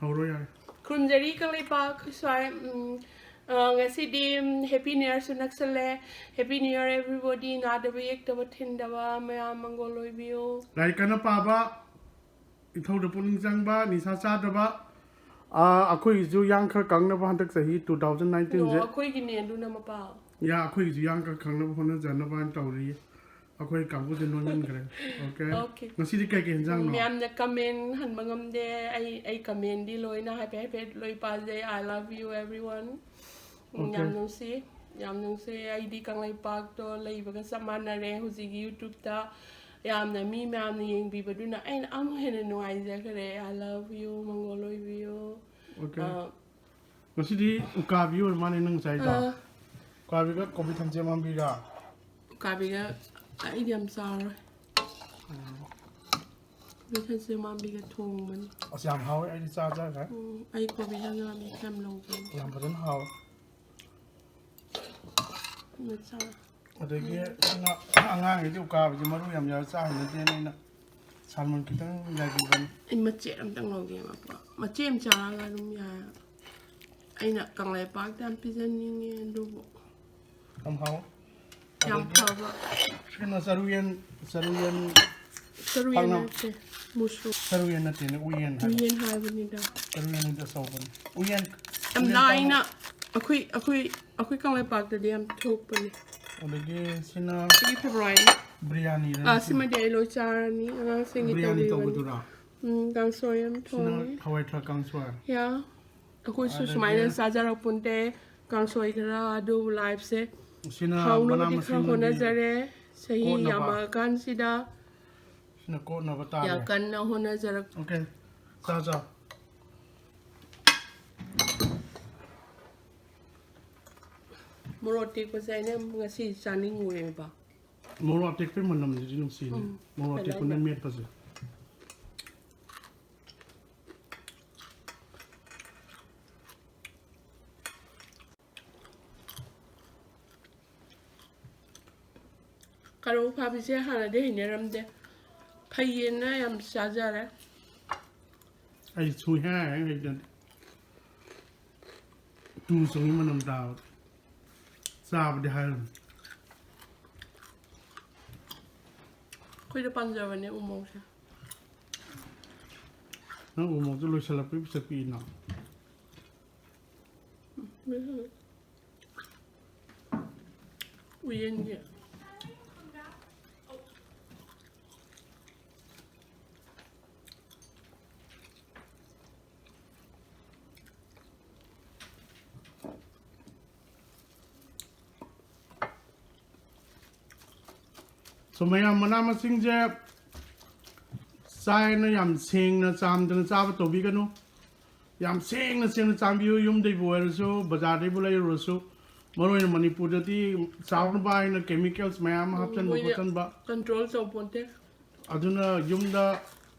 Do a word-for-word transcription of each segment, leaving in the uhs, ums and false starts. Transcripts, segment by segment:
ꯍꯧꯔꯣ ꯌꯥꯔꯦ꯫ ꯈꯨꯔꯨꯝꯖꯔꯤ ꯀꯪꯂꯩꯄꯥꯛ ꯁ꯭ꯋꯥꯏ꯫ ꯎꯝ, ꯑ, ꯉꯁꯤꯗꯤ, ꯎꯝ, Happy New Yearꯁꯨ ꯅꯛꯁꯜꯂꯦ꯫ Happy New Year everybody꯫ ꯅꯥꯗꯕ ꯌꯦꯛꯇꯕ ꯊꯤꯟꯗꯕ ꯃꯌꯥꯝ ꯃꯪꯒꯣꯜ ꯑꯣꯏꯕꯤꯌꯨ꯫ ꯂꯥꯏꯔꯤꯛ ꯀꯟꯅ ꯄꯥꯕ, ꯏꯊꯧꯗ ꯄꯨꯛꯅꯤꯡ ꯆꯪꯕ, ꯅꯤꯁꯥ ꯆꯥꯗꯕ꯫ ꯑꯥ, ꯑꯩꯈꯣꯏꯒꯤꯁꯨ ꯌꯥꯡ ꯈꯔ ꯀꯪꯅꯕ ꯍꯟꯗꯛ ꯆꯍꯤ two thousand nineteenꯁꯦ꯫ ꯑꯩꯈꯣꯏꯒꯤꯅꯦ ꯑꯗꯨꯅ ꯃꯄꯥ꯫ ꯌꯥ, ꯑꯩꯈꯣꯏꯒꯤꯁꯨ ꯌꯥꯡ ꯈꯔ ꯀꯪꯅꯕ ꯍꯣꯠꯅꯖꯅꯕ ꯍꯥꯏꯅ ꯇꯧꯔꯤ꯫ ꯑꯩꯈꯣꯏ ꯀꯥꯡꯕꯨꯁꯦ ꯅꯣꯏꯃꯟꯈ꯭ꯔꯦ꯫ Okay꯫ Okay꯫ ꯉꯁꯤꯗꯤ ꯀꯩ ꯀꯩ ꯍꯦꯟꯖꯥꯡꯅꯣ? ꯃꯌꯥꯝꯅ comment ꯍꯟꯕ ꯉꯝꯗꯦ꯫ ꯑꯩ, ꯑꯩ commentꯗꯤ ꯂꯣꯏꯅ ꯍꯥꯏꯐꯦꯠ ꯍꯥꯏꯐꯦꯠ ꯂꯣꯏ ꯄꯥꯖꯩ꯫ I love you everyone꯫ Um, Okay꯫ ꯌꯥꯝ ꯅꯨꯡꯁꯤ, ꯌꯥꯝ ꯅꯨꯡꯁꯤ꯫ ꯑꯩꯗꯤ ꯀꯪꯂꯩꯄꯥꯛꯇꯣ ꯂꯩꯕꯒ ꯆꯞ ꯃꯥꯟꯅꯔꯦ꯫ ꯍꯧꯖꯤꯛ YouTubeꯇ ꯌꯥꯝꯅ ꯃꯤ ꯃꯌꯥꯝꯅ ꯌꯦꯡꯕꯤꯕꯗꯨꯅ ꯑꯩꯅ ꯑꯃꯨꯛ ꯍꯦꯟꯅ ꯅꯨꯡꯉꯥꯏꯖꯈ꯭ꯔꯦ꯫ I love you꯫ ꯃꯪꯒꯣꯜ ꯑꯣꯏꯕꯤꯌꯨ꯫ Okay꯫ ꯑ, ꯉꯁꯤꯗꯤ ꯎꯀꯥꯕꯤ ꯑꯣꯏꯔ ꯃꯥꯜꯂꯦ ꯅꯪ ꯆꯥꯏꯗꯣ꯫ ꯑ, ꯎꯀꯥꯕꯤꯒ ꯀꯣꯕꯤ ꯊꯝꯆꯦꯠ ꯃꯥꯟꯕꯤꯒ꯫ ꯎꯀꯥꯕꯤꯒ ꯑꯩꯗꯤ ꯌꯥꯝ ꯆꯥꯔꯣꯏ꯫ ꯀꯣꯕꯤ ꯊꯝꯆꯦꯠ ꯃꯥꯟꯕꯤꯒ ꯊꯣꯡꯕꯅꯤ꯫ ꯑꯁ, ꯌꯥꯝ ꯍꯥꯎꯋꯦ, ꯑꯩꯗꯤ ꯆꯥꯖꯈ꯭ꯔꯦ꯫ ꯎꯝ, ꯑꯩ ꯀꯣꯕꯤ ꯍꯪꯒꯥꯝꯗꯤ ꯌꯥꯝ ꯂꯧꯕꯅꯤ꯫ ꯌꯥꯝ ꯐꯖꯅ ꯍꯥꯎꯋꯦ꯫ ꯃꯆꯥ꯫ ꯑꯗꯒꯤ ꯑꯉꯥꯡ-, ꯑꯉꯥꯡꯈꯩꯗꯤ ꯎꯀꯥꯕꯤꯁꯦ ꯃꯔꯨ ꯌꯥꯝ ꯌꯥꯎꯔ ꯆꯥ ꯍꯩꯅꯗꯦꯅ ꯑꯩꯅ salmon ꯈꯤꯇꯪ ꯌꯥꯏꯕꯤꯕꯅꯤ꯫ ꯑꯩ ꯃꯆꯦꯠ ꯑꯝꯇꯪ ꯂꯧꯒꯦ, ꯃꯄꯥ꯫ ꯃꯆꯦꯠ ꯑꯃ ꯆꯥꯔꯒ ꯑꯗꯨꯝ ꯌꯥꯏ꯫ ꯑꯩꯅ ꯀꯪꯂꯩꯄꯥꯛꯇ ꯌꯥꯝ ꯄꯤꯖꯅꯤꯡꯉꯦ, ꯑꯗꯨꯕꯨ ꯌꯥꯝ ꯍꯥꯎꯋꯦ꯫ ꯌꯥꯝ ꯑꯗꯒꯤ ꯐꯕ꯫ ꯁꯤꯅ ꯆꯔꯨ ꯌꯦꯟ, ꯆꯔꯨ ꯌꯦꯟ, ꯆꯔꯨ ꯌꯦꯟ ꯄꯥꯛꯅꯝ꯫ ꯅꯠꯇꯦ, ꯃꯨꯁꯔꯨꯝ꯫ ꯆꯔꯨ ꯌꯦꯟ ꯅꯠꯇꯦꯅꯦ, ꯎꯌꯦꯟ ꯍꯥꯏꯕ꯫ ꯎꯌꯦꯟ ꯍꯥꯏꯕꯅꯤꯗ꯫ ꯆꯔꯨ ꯌꯦꯟꯗꯤ ꯑꯆꯧꯕꯅꯤ꯫ ꯎꯌꯦꯟ, ꯌꯥꯝ ꯎꯌꯦꯟ ꯂꯥꯏꯅ ꯄꯥꯛꯅꯝ꯫ ꯑꯩꯈꯣꯏ, ꯑꯩꯈꯣꯏ, ꯑꯩꯈꯣꯏ ꯀꯪꯂꯩꯄꯥꯛꯇꯗꯤ ꯌꯥꯝ ꯊꯣꯛꯄꯅꯤ꯫ ꯑꯗꯒꯤ ꯁꯤꯅ ꯁꯤꯒꯤ ꯐꯦꯕ꯭ꯔꯨꯋꯥꯔꯤ꯫ ꯕꯤꯔꯌꯥꯅꯤꯔ ꯑꯥ, ꯁꯤꯃꯗꯤ ꯑꯩ ꯂꯣꯏ ꯆꯥꯔꯅꯤ꯫ ꯑꯉꯥꯡꯁꯤꯡꯒꯤ ꯕꯤꯔꯌꯥꯅꯤ ꯇꯧꯕꯤꯕꯅꯤ꯫ ꯇꯧꯕꯗꯨꯔꯥ? ꯎꯝ, ꯀꯥꯡꯁꯣꯏ ꯑꯃ ꯁꯤꯅ ꯊꯣꯡꯉꯦ꯫ ꯍꯋꯥꯏ ꯊ꯭ꯔꯥꯛ ꯀꯥꯡꯁꯣꯏ꯫ ꯌꯥ꯫ ꯑꯩꯈꯣꯏꯁꯨ ꯑꯗꯒꯤ ꯁꯨꯃꯥꯏꯅ ꯆꯥꯖꯔꯛꯄ ꯅꯠꯇꯦ꯫ ꯀꯥꯡꯁꯣꯏ ꯈꯔ ꯑꯗꯨꯕꯨ lifeꯁꯦ ꯁꯤꯅ ꯃꯅꯥ ꯍꯥꯎꯅꯕꯗꯤ ꯈꯔ ꯃꯁꯤꯡꯗꯒꯤ ꯍꯣꯠꯅꯖꯔꯦ꯫ ꯆꯍꯤ ꯀꯣꯠꯅꯕ꯫ ꯌꯥꯝꯃꯛꯑꯀꯥꯟꯁꯤꯗ ꯁꯤꯅ ꯀꯣꯠꯅꯕ ꯌꯥꯝ ꯇꯥꯔꯦ꯫ ꯀꯟꯅ ꯍꯣꯠꯅꯖꯔꯛ Okay꯫ ꯆꯥ ꯆꯥ꯫ ꯃꯣꯔꯣꯛ ꯑꯇꯦꯛꯄꯁꯦ ꯑꯩꯅ ꯉꯁꯤ ꯆꯥꯅꯤꯡꯉꯨꯔꯦꯕ꯫ ꯃꯣꯔꯣꯛ ꯑꯇꯦꯛꯄꯩ ꯃꯅꯝꯁꯤꯗꯤ ꯅꯨꯡꯁꯤꯅꯦ꯫ ꯎꯝ, ꯃꯣꯔꯣꯛ ꯑꯇꯦꯛꯄꯅ ꯐꯖꯅ꯫ ꯃꯦꯠꯄꯁꯦ꯫ ꯀꯔꯧ ꯐꯥꯕꯤꯁꯦ ꯍꯥꯟꯅꯗꯤ ꯍꯩꯅꯔꯝꯗꯦ꯫ ꯐꯩꯌꯦꯅ ꯌꯥꯝ ꯆꯥꯖꯔꯦ꯫ ꯑꯩ ꯁꯨꯡꯍꯦ ꯍꯦꯛ ꯍꯩꯅꯗꯦ꯫ ꯇꯨ ꯆꯣꯡꯉꯤ ꯃꯅꯝ ꯇꯥꯕ꯫ ꯆꯥꯕꯗꯤ ꯍꯥꯏꯔꯨꯅꯨ꯫ ꯑꯩꯈꯣꯏꯗ ꯄꯥꯟꯖꯕꯅꯦ ꯎꯃꯣꯔꯣꯛꯁꯦ꯫ ꯅꯪ ꯎꯃꯣꯔꯣꯛꯇꯣ ꯂꯣꯏꯁꯤꯜꯂꯛꯄꯩ ꯄꯤꯁꯛ ꯄꯤꯛꯏꯅ꯫ ꯎꯝ, ꯂꯣꯏꯁꯤꯜꯂꯦ꯫ ꯎꯌꯦꯟꯒꯤ꯫ So, ꯃꯌꯥꯝ, ꯃꯅꯥ ꯃꯁꯤꯡꯁꯦ ꯆꯥꯏꯅ ꯌꯥꯝ ꯁꯦꯡꯅ ꯆꯥꯝꯗꯅ ꯆꯥꯕ ꯇꯧꯕꯤꯒꯅꯨ꯫ ꯌꯥꯝ ꯁꯦꯡꯅ ꯁꯦꯡꯅ ꯆꯥꯝꯕꯤꯌꯨ꯫ ꯌꯨꯝꯗꯩꯕꯨ ꯑꯣꯏꯔꯁꯨ, ꯕꯖꯥꯔꯗꯩꯕꯨ ꯂꯩꯔꯨꯔꯁꯨ, ꯃꯔꯨ ꯑꯣꯏꯅ ꯃꯅꯤꯄꯨꯔꯗꯗꯤ ꯆꯥꯎꯅꯕ ꯍꯥꯏꯅ chemicals ꯃꯌꯥꯝ ꯑꯃ ꯎꯝ, ꯍꯥꯞꯆꯟꯕ ꯃꯣꯏꯅ ꯈꯣꯠꯆꯟꯕ꯫ Control ꯇꯧꯄꯣꯟꯇꯦ꯫ ꯑꯗꯨꯅ ꯌꯨꯝꯗ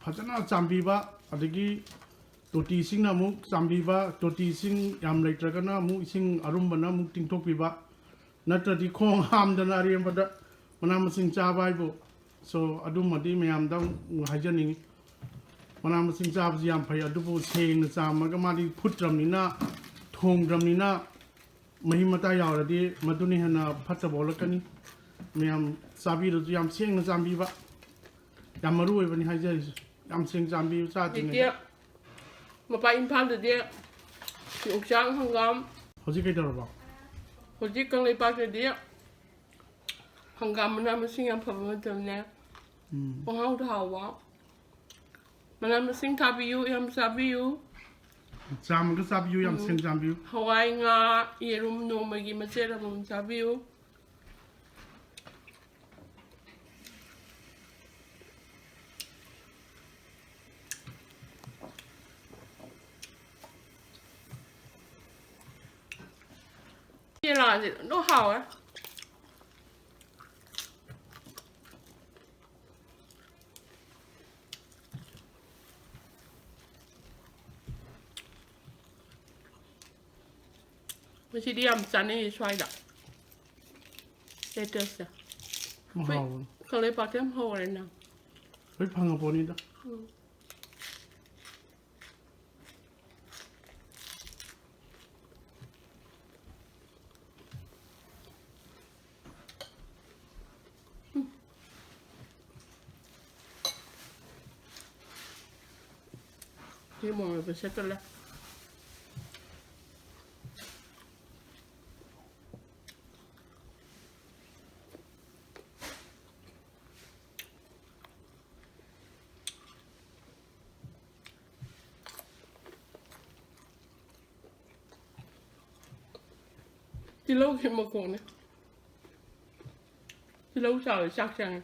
ꯐꯖꯅ ꯆꯥꯝꯕꯤꯕ, ꯑꯗꯒꯤ ꯇꯣꯇꯤ ꯏꯁꯤꯡꯅ ꯑꯃꯨꯛ ꯆꯥꯝꯕꯤꯕ, ꯇꯣꯇꯤ ꯏꯁꯤꯡ ꯌꯥꯝ ꯂꯩꯇ꯭ꯔꯒꯅ ꯑꯃꯨꯛ ꯏꯁꯤꯡ ꯑꯔꯨꯝꯕꯅ ꯑꯃꯨꯛ ꯇꯤꯡꯊꯣꯛꯄꯤꯕ, ꯅꯠꯇ꯭ꯔꯗꯤ ꯈꯣꯡ ꯍꯥꯝꯗꯅ ꯑꯔꯦꯝꯕꯗ ꯃꯅꯥ ꯃꯁꯤꯡ ꯆꯥꯕ ꯍꯥꯏꯕꯨ꯫ So, ꯑꯗꯨꯃꯗꯤ ꯃꯌꯥꯝꯗ ꯑꯃꯨꯛ ꯍꯥꯏꯖꯅꯤꯡꯉꯤ꯫ ꯃꯅꯥ ꯃꯁꯤꯡ ꯆꯥꯕꯁꯤ ꯌꯥꯝ ꯐꯩ, ꯑꯗꯨꯕꯨ ꯁꯦꯡꯅ ꯆꯥꯝꯃꯒ ꯃꯥꯗꯤ ꯐꯨꯠꯇ꯭ꯔꯕꯅꯤꯅ, ꯊꯣꯡꯗ꯭ꯔꯕꯅꯤꯅ, ꯃꯍꯤ ꯃꯇꯥꯏ ꯌꯥꯎꯔꯗꯤ ꯃꯗꯨꯅ ꯍꯦꯟꯅ ꯐꯠꯇꯕ ꯑꯣꯜꯂꯛꯀꯅꯤ꯫ ꯃꯌꯥꯝ ꯆꯥꯕꯤꯔꯁꯨ ꯌꯥꯝ ꯁꯦꯡꯅ ꯆꯥꯝꯕꯤꯕ ꯌꯥꯝ ꯃꯔꯨ ꯑꯣꯏꯕꯅꯤ ꯍꯥꯏꯖꯔꯤꯁꯦ꯫ ꯌꯥꯝ ꯁꯦꯡ ꯆꯥꯝꯕꯤꯌꯨ ꯍꯧꯖꯤꯛꯇꯤ ꯆꯥꯗ꯭ꯔꯤꯉꯩꯗ꯫ ꯃꯄꯥ ꯏꯝꯐꯥꯜꯗꯗꯤ ꯌꯣꯡꯆꯥꯛ, ꯍꯪꯒꯥꯝ꯫ ꯍꯧꯖꯤꯛ ꯀꯩꯗꯧꯔꯕ? ꯍꯧꯖꯤꯛ ꯀꯪꯂꯩꯄꯥꯛꯇꯗꯤ ꯍꯪꯒꯥꯝ ꯃꯅꯥ ꯃꯁꯤꯡ ꯌꯥꯝ ꯐꯕ ꯃꯇꯝꯅꯦ꯫ ꯎꯝ꯫ ꯄꯪꯍꯥꯎꯗ ꯍꯥꯎꯕ꯫ ꯃꯅꯥ ꯃꯁꯤꯡ ꯊꯥꯕꯤꯌꯨ, ꯌꯥꯝ ꯆꯥꯕꯤꯌꯨ꯫ ꯆꯥꯝꯃꯒ ꯆꯥꯕꯤꯌꯨ, ꯌꯥꯝ ꯎꯝ꯫ ꯁꯦꯡ ꯆꯥꯝꯕꯤꯌꯨ꯫ ꯍꯋꯥꯏ, ꯉꯥ, ꯌꯦꯔꯨꯝ ꯅꯣꯡꯃꯒꯤ ꯃꯆꯦꯠ ꯑꯃꯃꯝ ꯆꯥꯕꯤꯌꯨ꯫ ꯀꯦꯔꯥꯁꯦ ꯑꯗꯨꯝ ꯍꯥꯎꯋꯦ꯫ ꯉꯁꯤꯗꯤ ꯌꯥꯝ ꯆꯥꯅꯩꯌꯦ ꯁ꯭ꯋꯥꯏꯗ꯫ Lettuce ꯁꯦ꯫ ꯑꯩꯈꯣꯏ ꯍꯥꯎꯕꯅꯤ꯫ ꯀꯪꯂꯩꯄꯥꯛꯇ ꯌꯥꯝ ꯍꯧꯔꯦꯅ꯫ ꯂꯣꯏ ꯐꯪꯉꯄꯣꯠꯅꯤꯗ꯫ ꯎꯝ꯫ ꯃꯣꯔꯣꯛ ꯃꯦꯠꯄ ꯁꯦꯠꯇꯣꯔꯦ꯫ ꯇꯤꯜꯍꯧꯁꯦ ꯃꯈꯣꯡꯅꯦ꯫ ꯇꯤꯜꯍꯧ ꯆꯥꯕꯗ ꯆꯥꯛ ꯆꯪꯉꯦ꯫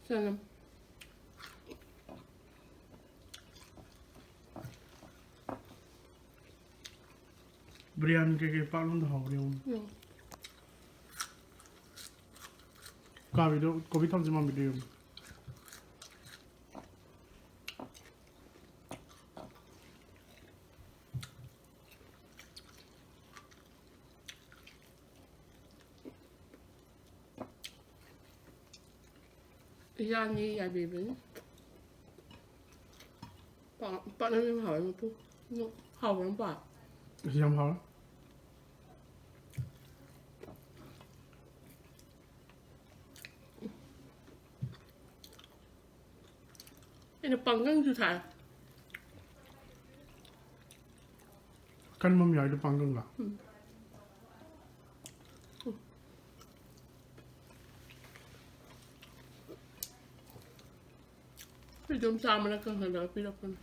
ꯆꯅꯝ꯫ ꯕꯤꯔꯌꯥꯅꯤ ꯀꯩꯀꯩ ꯄꯥꯛꯅꯝꯗꯣ ꯍꯥꯎꯕꯅꯦ꯫ ꯎꯝ꯫ ꯀꯥꯕꯤꯗꯣ ꯀꯣꯕꯤ ꯊꯝꯆꯦꯠ ꯃꯥꯟꯕꯤꯗꯣ ꯌꯦꯡꯉꯨ꯫ ꯏꯆꯥꯅꯤ ꯌꯥꯏꯕꯤꯕꯅꯤ꯫ ꯄꯥ-, ꯄꯥꯛꯅꯝ ꯌꯥꯝ ꯍꯥꯎꯋꯦ ꯃꯄꯨ꯫ ꯎꯝ, ꯍꯥꯎꯕ꯭ꯔꯥ ꯃꯄꯥ? ꯑꯁ, ꯌꯥꯝ ꯍꯥꯎꯋꯦ꯫ ꯑꯩꯅ ꯄꯥꯡꯒꯪꯁꯨ ꯊꯥꯛꯑꯦ꯫ ꯀꯟꯕ ꯑꯃ ꯌꯥꯎꯋꯤꯗꯣ ꯄꯥꯡꯒꯪꯂ? ꯎꯝ꯫ ꯎꯝ꯫ ꯑꯩꯈꯣꯏ ꯏꯗꯣꯝꯆꯥ ꯑꯃꯅ ꯀꯪꯍꯜꯂꯒ ꯄꯤꯔꯛꯄꯅꯦ꯫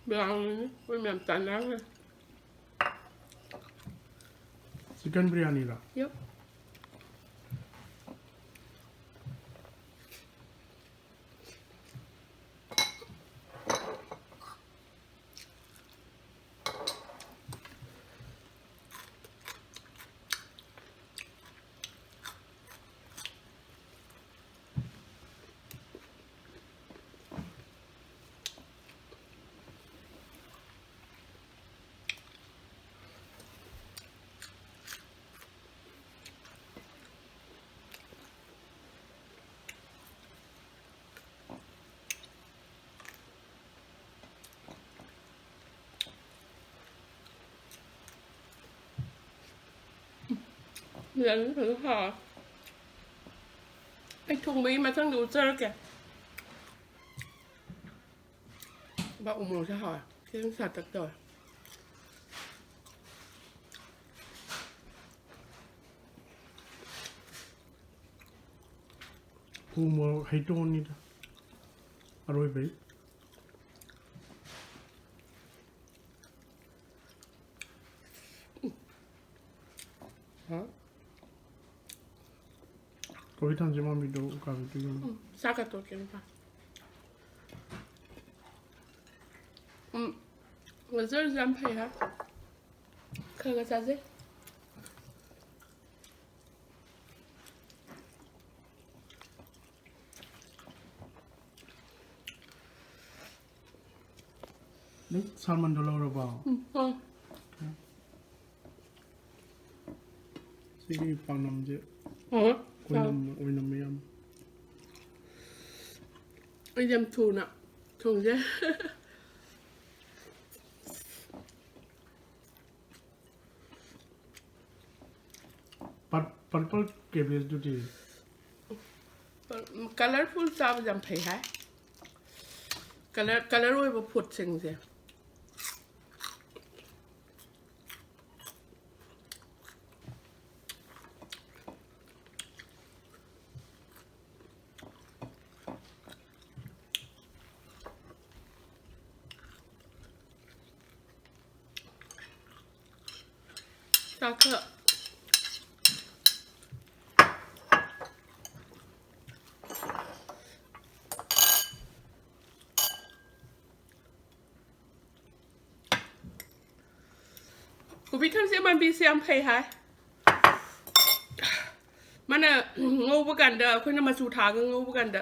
ꯕ꯭ꯔꯥꯎꯟꯅꯤ, ꯑꯩꯈꯣꯏ ꯃꯌꯥꯝ ꯆꯥꯟꯅꯈ꯭ꯔꯦ꯫ ꯆꯤꯛꯀꯟ ꯕꯤꯔꯌꯥꯅꯤꯔꯣ? Yep꯫ ꯌꯥꯝ ꯐꯖꯅ ꯍꯥꯎꯔꯦ꯫ ꯑꯩ ꯊꯣꯡꯕꯒꯤ ꯃꯊꯪꯗ ꯎꯠꯆꯔꯛꯀꯦ꯫ ꯕꯥ, ꯎꯃꯣꯔꯣꯛꯁꯦ ꯍꯥꯎꯔꯦ꯫ ꯈꯤꯇꯪ ꯁꯥꯇꯛ ꯇꯧꯔꯦ꯫ ꯎꯃꯣꯔꯣꯛ ꯍꯩꯇꯣꯟꯅꯤꯗ꯫ ꯑꯔꯣꯏꯕꯩ꯫ ꯍꯥ? ꯀꯣꯕꯤ ꯊꯝꯆꯦꯠ ꯃꯥꯟꯕꯤꯗꯣ ꯎꯀꯥꯕꯤꯗꯣ ꯌꯦꯡꯉꯣ꯫ ꯎꯝ, ꯆꯥꯛꯀ ꯇꯣꯠꯀꯦ ꯑꯃꯨꯛꯀ꯫ ꯎꯝ, ꯋꯦꯗꯔꯁꯦ ꯌꯥꯝ ꯐꯩ ꯍꯥꯏ꯫ ꯈꯔ ꯈꯔ ꯆꯥꯖꯩ꯫ ꯅꯪ ꯁꯥꯜꯃꯟꯗꯣ ꯂꯧꯔꯕꯣ? ꯎꯝ, ꯑꯥ꯫ ꯁꯤꯒꯤ ꯄꯥꯛꯅꯝꯁꯦ ꯑꯣ, ꯑꯣꯏꯅꯝ-, ꯑꯣꯏꯅꯝꯃꯦ ꯌꯥꯝ꯫ ꯑꯩꯗꯤ ꯌꯥꯝ ꯊꯨꯅ ꯊꯣꯡꯖꯩ꯫ ꯄꯔ-, purple cabbage ꯗꯨꯗꯤ? Colourful ꯆꯥꯕꯁꯦ ꯌꯥꯝ ꯐꯩ ꯍꯥꯏ꯫ Colour, colour ꯑꯣꯏꯕ food ꯁꯤꯡꯁꯦ꯫ ꯆꯥꯛ ꯈꯔ꯫ ꯀꯣꯕꯤ ꯊꯝꯆꯦꯠ ꯃꯥꯟꯕꯤꯁꯦ ꯌꯥꯝ ꯐꯩ ꯍꯥꯏ꯫ ꯃꯥꯅ ꯉꯧꯕ ꯀꯥꯟꯗ, ꯑꯩꯈꯣꯏꯅ ꯃꯆꯨ ꯊꯥꯛꯑꯒ ꯉꯧꯕ ꯀꯥꯟꯗ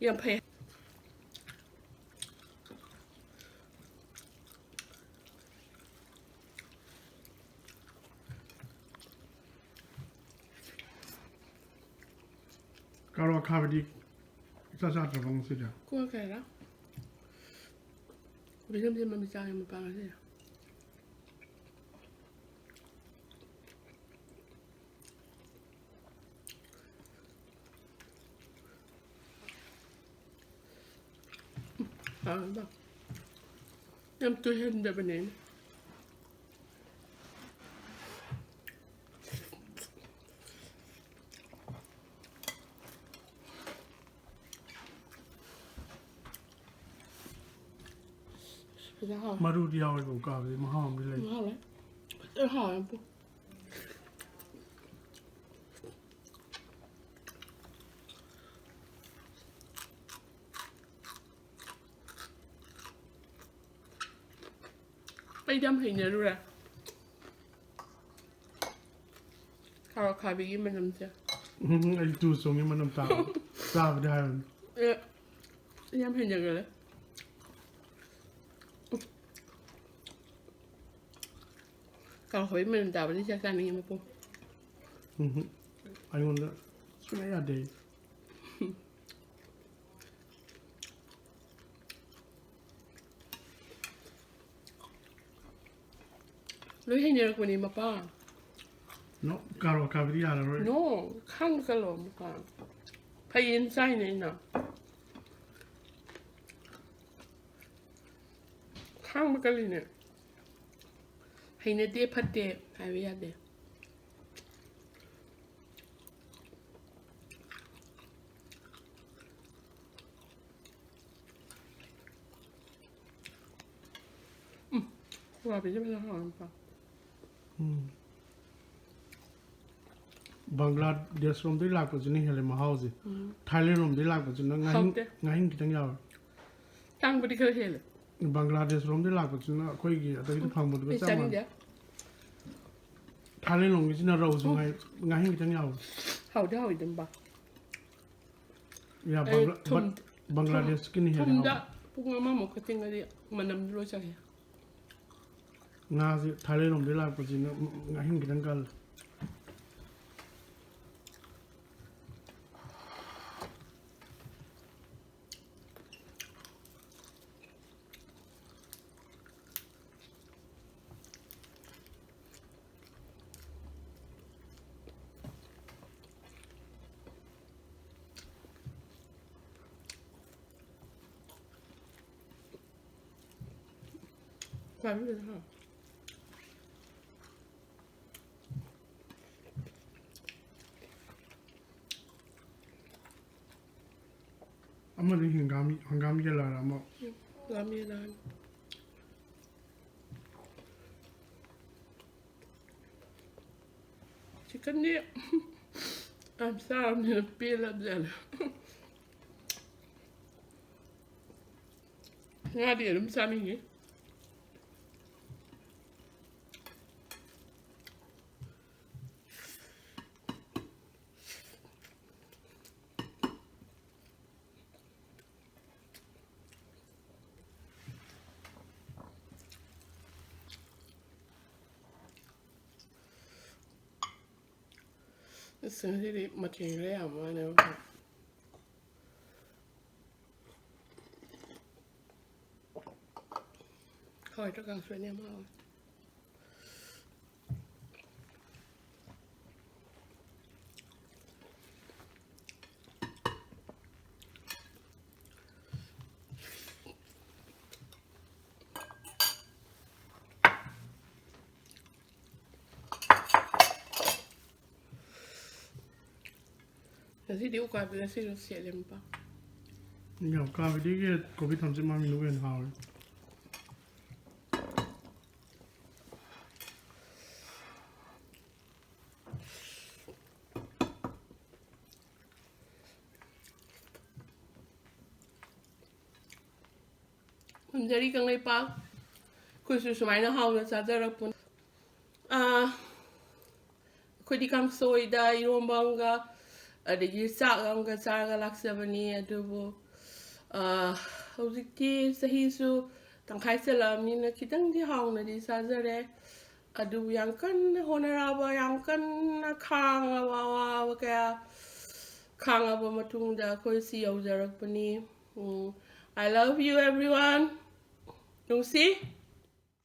ꯌꯥꯝ ꯐꯩ꯫ ꯀꯥꯔꯣꯠ ꯑꯈꯥꯕꯗꯤ ꯏꯆꯥ ꯆꯥꯗ꯭ꯔꯕꯣ ꯉꯁꯤꯗꯤ? ꯀꯣꯏ ꯀꯩꯔꯥ? ꯀꯣꯕꯤ ꯊꯝꯆꯦꯠ ꯃꯃꯤ ꯆꯥꯒꯦ ꯃꯄꯥ ꯉꯁꯤꯗꯤ꯫ ꯑꯥ, ꯌꯥꯝ ꯇꯣꯏꯍꯟꯗꯕꯅꯦ ꯑꯩꯅ꯫ ꯐꯖꯅ ꯍꯥꯎꯋꯦ꯫ ꯃꯔꯨꯗꯤ ꯌꯥꯎꯋꯦꯕ ꯎꯀꯥꯕꯤꯗꯤ, ꯃꯍꯥꯎ ꯑꯃꯗꯤ ꯂꯩ꯫ ꯃꯍꯥꯎ ꯂꯩ꯫ ꯐꯖꯅ ꯍꯥꯎꯋꯦ ꯄꯨ꯫ ꯑꯩꯗꯤ ꯌꯥꯝ ꯍꯩꯅꯔꯨꯔꯦ ꯈꯥꯔꯣ ꯈꯥꯕꯤꯒꯤ ꯃꯅꯝꯁꯦ꯫ ꯎꯝ, ꯑꯩ ꯇꯨ ꯆꯣꯡꯉꯤ ꯃꯅꯝ ꯇꯥꯕ꯫ ꯆꯥꯕꯗꯤ ꯍꯥꯏꯕꯅꯤ꯫ ꯑꯦ, ꯑꯩ ꯌꯥꯝ ꯍꯩꯅꯈ꯭ꯔꯦ꯫ ꯀꯥꯔꯣ ꯈꯥꯕꯤ ꯃꯅꯝ ꯇꯥꯕꯗꯤ ꯆꯥꯛ ꯆꯥꯅꯤꯡꯉꯤ ꯃꯄꯨ꯫ ꯎꯝ, ꯑꯩꯉꯣꯟꯗ ꯁꯨꯡꯌꯥ ꯌꯥꯗꯦ꯫ ꯂꯣꯏ ꯍꯩꯅꯔꯛꯄꯅꯦ ꯃꯄꯥ꯫ ꯅꯣ, ꯀꯥꯔꯣ ꯈꯥꯕꯤꯗꯤ ꯌꯥꯔꯔꯣꯏ꯫ ꯅꯣ, ꯈꯥꯡꯕ ꯀꯜꯂꯣ ꯃꯄꯥ꯫ ꯐꯩꯌꯦꯅ ꯆꯥꯏꯅꯦ ꯑꯩꯅ꯫ ꯈꯥꯡꯕ ꯀꯜꯂꯤꯅꯦ꯫ ꯍꯩꯅꯗꯦ ꯐꯠꯇꯦ ꯍꯥꯏꯕ ꯌꯥꯗꯦ꯫ ꯎꯝ, ꯎꯀꯥꯕꯤꯁꯦ ꯐꯖꯅ ꯍꯥꯎꯔꯝꯄ꯫ ꯎꯝ꯫ ꯕꯪꯒ꯭ꯂꯥꯗꯦꯁ ꯔꯣꯝꯗꯩ ꯂꯥꯛꯄꯁꯤꯅ ꯍꯦꯜꯂꯦ ꯃꯍꯥꯎꯁꯦ꯫ ꯎꯝ꯫ ꯊꯥꯏꯂꯦꯟ ꯔꯣꯝꯗꯩ ꯂꯥꯛꯄꯁꯤꯅ ꯉꯥꯍꯤꯡ, ꯍꯥꯎꯇꯦ꯫ ꯉꯥꯍꯤꯡ ꯈꯤꯇꯪ ꯌꯥꯎꯋꯦ꯫ ꯇꯥꯡꯕꯗꯤ ꯈꯔ ꯍꯦꯜꯂꯦ꯫ ꯕꯪꯒ꯭ꯂꯥꯗꯦꯁ ꯔꯣꯝꯗꯩ ꯂꯥꯛꯄꯁꯤꯅ ꯑꯩꯈꯣꯏꯒꯤ ꯑꯗꯩꯗ ꯑꯩ ꯐꯪꯕꯗꯨꯒ ꯆꯞ ꯃꯥꯟꯅꯩ꯫ ꯆꯥꯅꯤꯡꯗꯦ꯫ ꯊꯥꯏꯂꯦꯟ ꯂꯣꯝꯒꯤꯁꯤꯅ ꯔꯧꯁꯨ ꯎꯝ꯫ ꯉꯥꯏ-, ꯉꯥꯍꯤꯡ ꯈꯤꯇꯪ ꯌꯥꯎꯋꯦ꯫ ꯍꯥꯎꯗꯤ ꯍꯥꯎꯋꯤꯗꯨꯝꯕ꯫ ꯌꯥ, ꯑꯩ ꯕꯪꯒ꯭ꯂꯥ-, ꯊꯨꯝ-, ꯕꯠ-, ꯕꯪꯒ꯭ꯂꯥꯗꯦꯁꯀꯤꯅ ꯍꯦꯜꯂꯦ ꯊꯨꯝꯗ ꯍꯥꯎꯕ꯫ ꯄꯨꯡ ꯑꯃꯃꯨꯛꯀ ꯇꯤꯡꯉꯗꯤ ꯃꯅꯝꯗꯤ ꯂꯣꯏ ꯆꯪꯉꯦ꯫ ꯉꯥꯁꯦ ꯊꯥꯏꯂꯦꯟ ꯂꯣꯝꯗꯒꯤ ꯂꯥꯛꯄꯁꯤꯅ ꯉꯥꯍꯤꯡ ꯈꯤꯇꯪ ꯀꯜꯂꯦ꯫ ꯄꯥꯝꯃꯤꯗꯅ꯫ ꯑꯃꯗꯤ ꯍꯪꯒꯥꯝ, ꯍꯪꯒꯥꯝ ꯌꯦꯂꯥꯔ ꯑꯃ꯫ ꯎꯝ, ꯍꯪꯒꯥꯝ ꯌꯦꯂꯥꯔ꯫ ꯆꯤꯛꯀꯟꯗꯤ ꯌꯥꯝ ꯆꯥꯔꯕꯅꯤꯅ ꯄꯦꯜꯂꯕꯖꯥꯠꯅꯦ꯫ ꯉꯥꯗꯤ ꯑꯗꯨꯝ ꯆꯥꯅꯤꯡꯉꯤ꯫ ꯑꯁ, ꯉꯁꯤꯗꯤ ꯃꯊꯦꯜ ꯈꯔ ꯌꯥꯝꯕ ꯋꯥꯅꯦꯕ꯫ ꯍꯋꯥꯏ ꯊ꯭ꯔꯥꯛ ꯀꯥꯡꯁꯣꯏꯅ ꯌꯥꯝ ꯍꯥꯎꯋꯦ꯫ ꯉꯁꯤꯗꯤ ꯎꯀꯥꯕꯤ ꯉꯁꯤꯁꯨ ꯁꯦꯠꯂꯦ ꯃꯄꯥ꯫ ꯌꯥꯝ ꯀꯥꯕꯤꯗꯤꯒꯤ ꯀꯣꯕꯤ ꯊꯝꯆꯦꯠ ꯃꯥꯟꯕꯤꯗꯨꯕꯨ ꯍꯦꯟꯅ ꯍꯥꯎꯋꯦ꯫ ꯀꯨꯟꯖꯔꯤ ꯀꯪꯂꯩꯄꯥꯛ꯫ ꯑꯩꯈꯣꯏꯁꯨ ꯁꯨꯃꯥꯏꯅ ꯍꯥꯎꯅ ꯆꯥꯖꯔꯛꯄꯅꯤ꯫ ꯑꯥ, ꯑꯩꯈꯣꯏꯗꯤ ꯀꯥꯡꯁꯣꯏꯗ ꯏꯔꯣꯝꯕ ꯑꯃꯒ ꯑꯗꯒꯤ ꯆꯥꯛ ꯑꯃꯒ ꯆꯥꯔꯒ ꯂꯥꯛꯆꯕꯅꯤ꯫ ꯑꯗꯨꯕꯨ, ꯑꯥ, ꯍꯧꯖꯤꯛꯇꯤ ꯆꯍꯤꯁꯨ ꯇꯪꯈꯥꯏ ꯆꯜꯂꯛꯑꯕꯅꯤꯅ ꯈꯤꯇꯪꯗꯤ ꯍꯥꯎꯅꯗꯤ ꯆꯥꯖꯔꯦ꯫ ꯑꯗꯨꯕꯨ ꯌꯥꯝ ꯀꯟꯅ ꯍꯣꯠꯅꯔꯛꯑꯕ, ꯌꯥꯝ ꯀꯟꯅ ꯈꯥꯡꯉꯕ ꯑꯋꯥꯕ ꯀꯌꯥ ꯈꯥꯡꯉꯕ ꯃꯇꯨꯡꯗ ꯑꯩꯈꯣꯏ ꯁꯤ ꯌꯧꯖꯔꯛꯄꯅꯤ꯫ ꯎꯝ, I love you everyone. ꯅꯨꯡꯁꯤ꯫